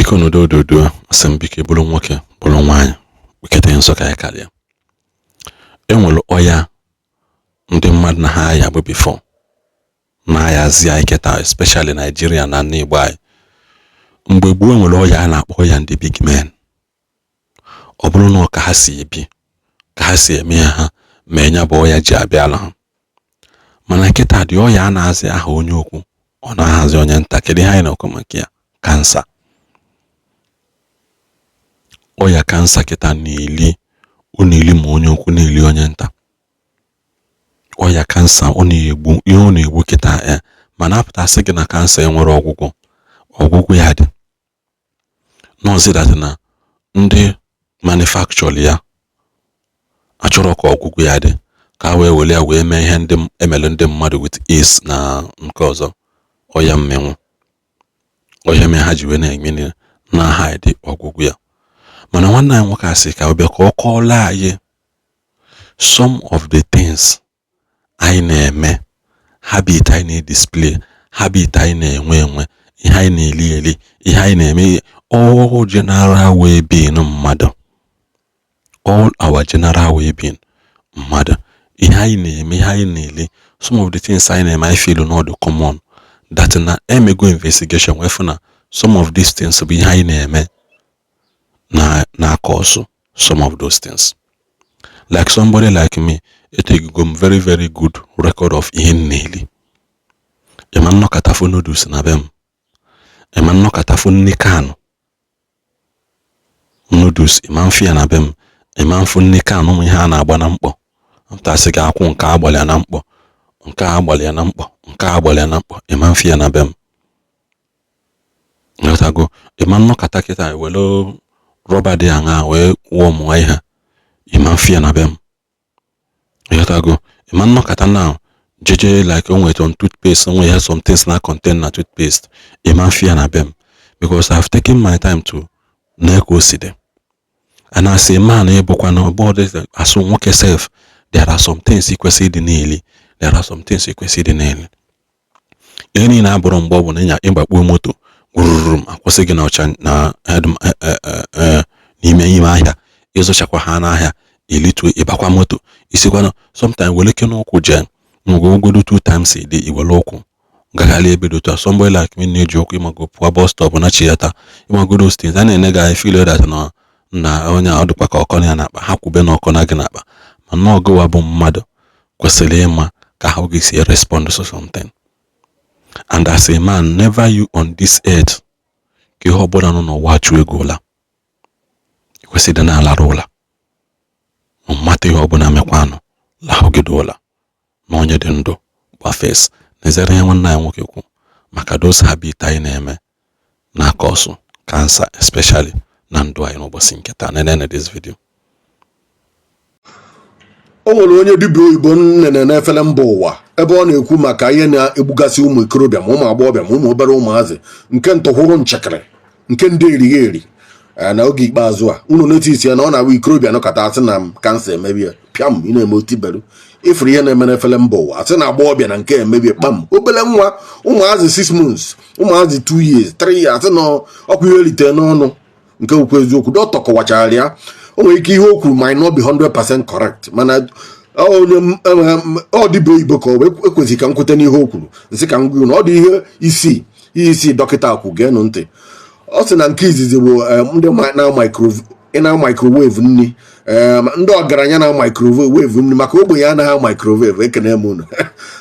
Biko n'udo ododo, asị m, biko, bụrụ nwoke, bụrụ nwaanyị, kpekete nsọ ka anyị karịa. Enwere ọya ndị mmadụ na ha aya bụ before na-ayazi anyị kịta, especially Nigeria na ndị Igbo anyị. Mgbe gboo, enwere ọya a na-akpọ ọya ndị big men. Ọ bụrụ na ọ ka ha si ebi, ka ha si eme ha, ma enya bụ ọya ji abịala ha. Mana kịta dị, ọya a na-azi aha onye ukwu, ọ na-ahazi onye nta. Kedu ihe anyị na-ekwu maka ya? Cancer. Ọya cancer kịta na-eli, ọ na-eli ma onye ukwu, na-eli onye nta. Ọya cancer, ọ na-egbu. Ihe ọ na-egbu kịta ya mana apụtasị gị na cancer enwere ọgwụgwọ. Ọgwụgwọ ya dị nọọsị that na ndị manufacture ya achọrọ ka ọgwụgwọ ya dị, ka a wee were ya wee mee ihe ndị emere ndị mmadụ with AIDS na nke ọzọ, ọya mmenwu. Ọya mee ha ji wee na-eme na hide ọgwụgwọ ya. Mana nwanne anyị nwoke asị ka ọ bịa ka ọ kọọla anyị some of the things anyị na-eme, habit anyị na-edisplay, habit anyị na-enwe enwe, ihe anyị na-eli eli, ihe anyị na-eme, all general well-being mmadụ, all our general well-being mmadụ, ihe anyị na-eme, ihe anyị na-eli, some of the things anyị na-eme, anyị feel not common, that na emego investigation wee fụ na some of these things bụ ihe anyị na-eme na na cause some of those things. Like somebody like me, etegigo m very very good record of ihe m na-eli. Ịma nnọkọtafụ noodles na be m, ịma nnọkọtafụ nne kanụ noodles, ịma mfe ya na be m, ịma mfụ nne kanụ, ụmụ ihe a na-agba na mkpọ mpụtasị gị, akwụ nke agbalị ya na mkpọ, nke a agbalị ya na mkpọ, nke a agbalị ya na mkpọ, ịma mfe ya na be m. Nghọtago? Ịma nnọkọta kịta were rọba dị aṅaa wee wụọ mụọ ihe, ịma mfe ya na be m. Ịghọtago? Ịma nnọkọta now jeje like o nwere some toothpaste, o nwere ihe, some things na contain na toothpaste, ịma mfe ya na be m, because I've taken my time to na ka o si dị. And as a man, ịbụkwa na ọbọdụ asụ nwoke sef, there are some things ị kwesịrị ịdị na-eli, there are some things ị kwesịrị ịdị na-eli. Ihe niile abụrụ mgbe ọ bụ na ịnya ịgbakpuo moto gwururum akwụsị gị na ọcha na n'ime ime ahịa, ịzụchakwa ha n'ahịa, elituo, ịbakwa moto isikwana. Sometimes were ike n'ụkwụ jee ngwa two times a day, iwere ụkwụ gagharị ebe dị otu a. Somebody like me na-eji ụkwụ, ịmago, pụọ bus stop na chiata, ịmago, those things a na-ene gị feel that na na onye a ọ dịkwa ka ọkọ ya na-akpa ha kwube na ọkọ na gị na-akpa. Mana ọgụwa bụ mmadụ kwesịrị ịma ka ahụ gị si respond to something. And as a man, never you on this earth ka ihe ọbụla nọ n'ụwa chụọ ego ụla kwesịrị ịdị na-alarụ ụla. Mmata ihe ọbụla mekwanụ, lahụgide ụla na onye dị ndụ gba fes. N'ezere ihe nwanne anyị nwoke kwu maka those habit anyị na-eme na cause cancer, especially na ndụ anyị n'ụbọchị nke taa. Nenene this video. O nwere onye dibịa oyibo nnene n'efere mba ụwa ebe ọ na-ekwu maka ihe na-egbugasị ụmụ ikorobịa, ma ụmụ agbọghọbịa, ma ụmụ obere ụmụazị, nke ntọhụrụ nchekịrị, nke ndị erighi eri na oge ikpeazụ a. Unu notice ya na ọ na-awụ ikorobịa nọkọta, asị na cancer emebie, pịam, ị na-eme otiberu. Ifuru ihe na-eme n'efere mba ụwa, asị na agbọghọbịa na nke emebie, kpam, obere nwa, ụmụazị 6 months, ụmụazị 2 years, 3 years, asị na ọkwa ihe erite n'ọnụ. Nke okwu eziokwu, dọkịta kọwachara ya. O nwere ike ihe o kwuru might not be 100% correct, mana onye ọ dịbịa oyibo ka ọ bụ, ekwesịghị ka m kweta n'ihe o kwuru. Nsị ka m gwa unu, ọ dị ihe isii, ihe isii dọkịta kwu. Geenụ ntị. Ọ sị na nke izizi bụ ndị na microwave nri, ndị ọgaranya na microwave nri, maka ogbenye anaghị microwave. Ekene m unu.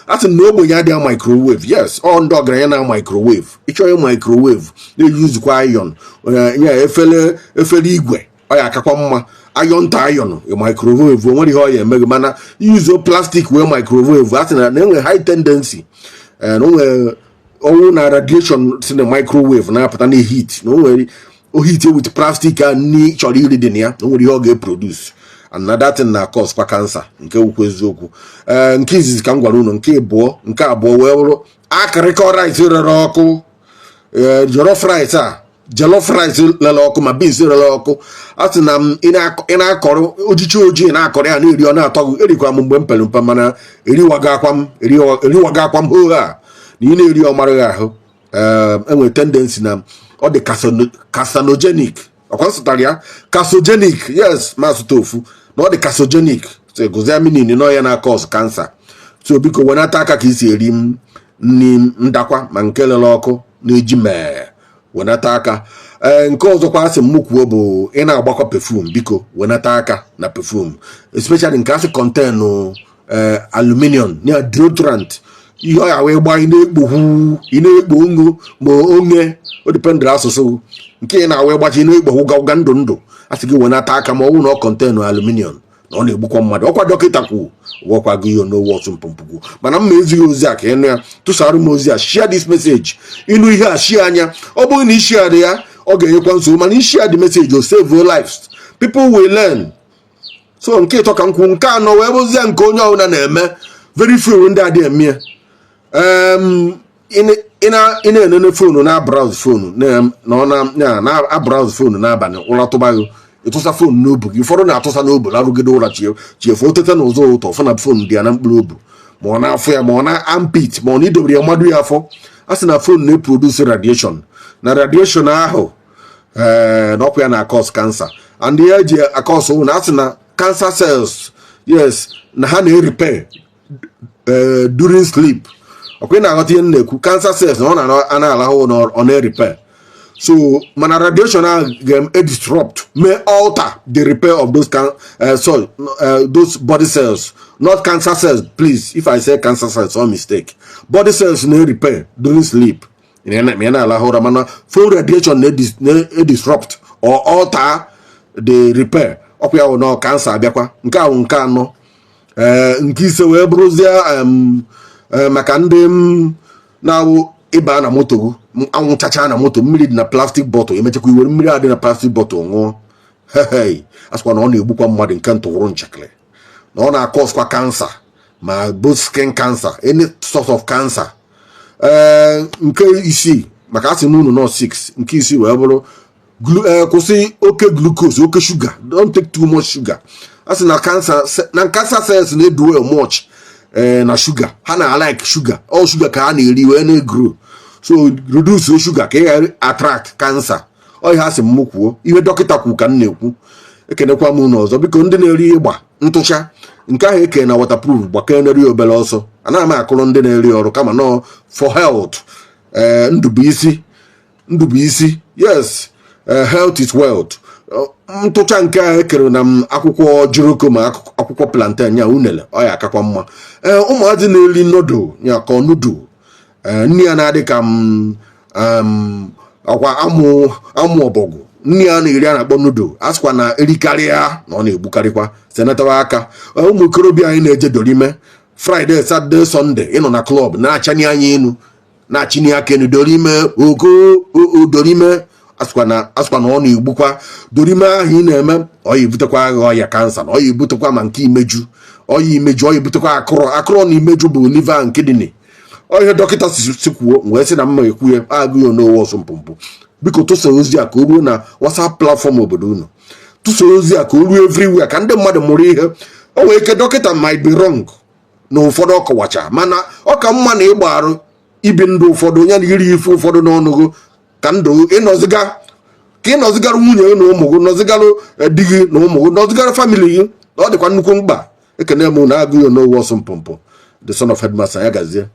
A sị na ogbenye adịghị microwave. Yes, ọ ndị ọgaranya na microwave. Ịchọghị microwave, na-eyuzukwa iron ya, efere, efere igwe, ọ ya akakwa mma. Iron to iron microwave, o nwere ihe ọ ya eme gị. Mana iyuzo plastic wee microwave, a sị na enwere high tendency na o nwere ọnwụ na radiation si na microwave na-apụta na heat, na o nwere o heat with plastic a nni chọrọ iri dị na ya, na o nwere ihe ọ ga-eproduce, and na that thing na cause kwa cancer. Nke wukwu eziokwu. Ee, nke izizi ka m gwara unu. Nke abụọ, nke abụọ wee bụrụ akịrịkọ rice rere ọkụ, ee, jollof rice a, jollof rice lere ọkụ, ma beans rere ọkụ. A sị na m ị na-akọrọ ojichi ojii, na-akọrọ ya na-eri, ọ na-atọ gị. Erikwa m mgbe m pere mpe, mana eriwago akwa m, eriwago akwa m hoo a na ị na-eri, ọmara gị ahụ. Ee, enwere tendency na Ọ dị carcinogenic. Ọkwa m sụtara ya carcinogenic? Yes, ma asụta ofu na ọ dị carcinogenic. So gụzie meaning na ya na-cause cancer. So biko, wenata aka ka isi eri m nri ndakwa ma nke lere ọkụ na-eji mee. Wenata aka. Ee, nke ọzọkwa asị m kwuo bụ ị na-agbakọ perfume, biko wenata aka na perfume, especially nke asị contain ee aluminium ya deodorant. Ihe ọ ya wee gbaa, ị na-ekpoghu, ị na-ekpo ongo ma onye o dependịrị asụsụ nke ị na-awa ịgbachi, ị na-ekpoghu gawga ndụ ndụ. Asị gị wenata aka ma ọ bụrụ na ọ contain aluminium, na ọ na-egbukwa mmadụ. Ọkwa dọkịta kwu, gwakwa gị ihe n'owu ọtụ mpụmpụkwu. Mana mma ezighị ozi a ka ịnụ ya, tụsara m ozi a. Share this message. Ịnụ ihe a, share anya. Ọ bụrụ na isi dị ya, ọ ga-enyekwa nsogbu, mana isi dị message, o save lives, people will learn. So nke ịtọ ka m kwu. Nke anọ wee bụzie nke onye ọbụla na-eme, very few ndị adị eme ya. Ị na-enene phone, na browse phone, na ọ na browse phone n'abalị, ụra tụba gị, ịtụsa phone n'obu gị. Ụfọdụ na-atụsa n'obu, larụgide ụra, chiefu, otete n'ụzọ ụtọ, fụ na phone dị ya na mkpụrụ obu, ma ọ na-afụ ya, ma ọ na armpit, ma ọ na idobere ya mmadụ ya afọ. A sị na phone na-eproduce radiation, na radiation ahụ, ee, na ọkwa ya na cause cancer. And ihe eji a-cause na asị na cancer cells, yes, na ha na-repair during sleep. Ọkwa ị na-aghọta ihe m na-ekwu? Cancer cells, na ọ na-alahụ, na ọ na-repair. So mana radiation ahụ ga-disrupt, may alter the repair of those can sorry, those body cells, not cancer cells, please. If I say cancer cells, all mistake. Body cells na-repair during sleep ma ị na-alahụ ụra, mana phone radiation na-disrupt or alter the repair. Ọkwa ya wụ na cancer abịakwa. Nke ahụ nke anọ. Ee, nke ise wee bụrụzie maka ndị m na-awụ ịba na moto, anwụchacha na moto, mmiri dị na plastic bottle, emechakwa iwere mmiri a dị na plastic bottle ṅụọ. Hei, asịkwa na ọ na-egbukwa mmadụ. Nke ntụwụrụ nchakịrị na ọ na-acausekwa cancer, ma both skin cancer, any sort of cancer. Ee, nke isii, maka asị m unu nọ 6, nke isii wee bụrụ kwụsị oke glucose, oke sugar. Don't take too much sugar. A sị na cancer, na cancer cells na-edwell much na sugar. Ha na like sugar, all sugar ka ha na-eri wee na-egrow. So reduce sugar ka ị ghara attract cancer. Ọ ihe a sị m kwuo, ihe dọkịta kwu ka m na-ekwu. Ekenekwa m unu ọzọ. Biko, ndị na-eri ịgba ntụcha nke ahụ eke na waterproof, gbakenere ya obere ọsọ. Anaghị m akụrụ ndị na-eri ọrụ, kama nọ for health. Ee, ndụ bụ isi, ndụ bụ isi. Yes, health is wealth. Ntụcha nke a ekere na m akwụkwọ jiroko ma akwụkwọ plantain ya unele, ọ ya akakwa mma. Ee, ụmụazị na-eri noodle ya ka noodle, ee, nri ya na-adị ka m ọkwa amụ amụ ọbọgwụ, nri ya na-eri a na-akpọ noodle, a sịkwa na erikarịa na ọ na-egbukarịkwa. Senatawa aka. Ụmụ okorobịa anyị na-eje dorime Friday, Saturday, Sunday, ịnọ na club na-achani anya enu, na-achịni aka enu, dorime oko dorime, asịkwa na ọ na-egbukwa. Dorime ahụ ị na-eme, ọ ya ebutekwa agha ọya cancer, na ọ ya ebutekwa ma nke imeju, ọya imeju, ọ ya ebutekwa akụrọ akụrọ. Na imeju bụ liver and kidney. Ọ ihe dọkịta si kwuo, wee sị na mma ekwu ya agụ ya n'owe ọsọ mpụmpụ. Biko, tụsa ozi a ka o ruo na WhatsApp platform obodo unu. Tụsa ozi a ka o ruo everywhere, ka ndị mmadụ mụrụ ihe. O nwere ike dọkịta might be wrong na ụfọdụ ọkọwacha, mana ọ ka mma na ịgba arụ ibi ndụ ụfọdụ ya na iri ife ụfọdụ n'ọnụgụ, ka ndụ ịnọziga, ka ị nọzigara nwunye gị na ụmụ gị, nọzigarụ di gị na ụmụ gị, nọzigara family gị, na ọ dịkwa nnukwu mkpa. Ekene m na agụ ya n'owe ọsọ mpụmpụ, the son of headmaster. Ya gazie.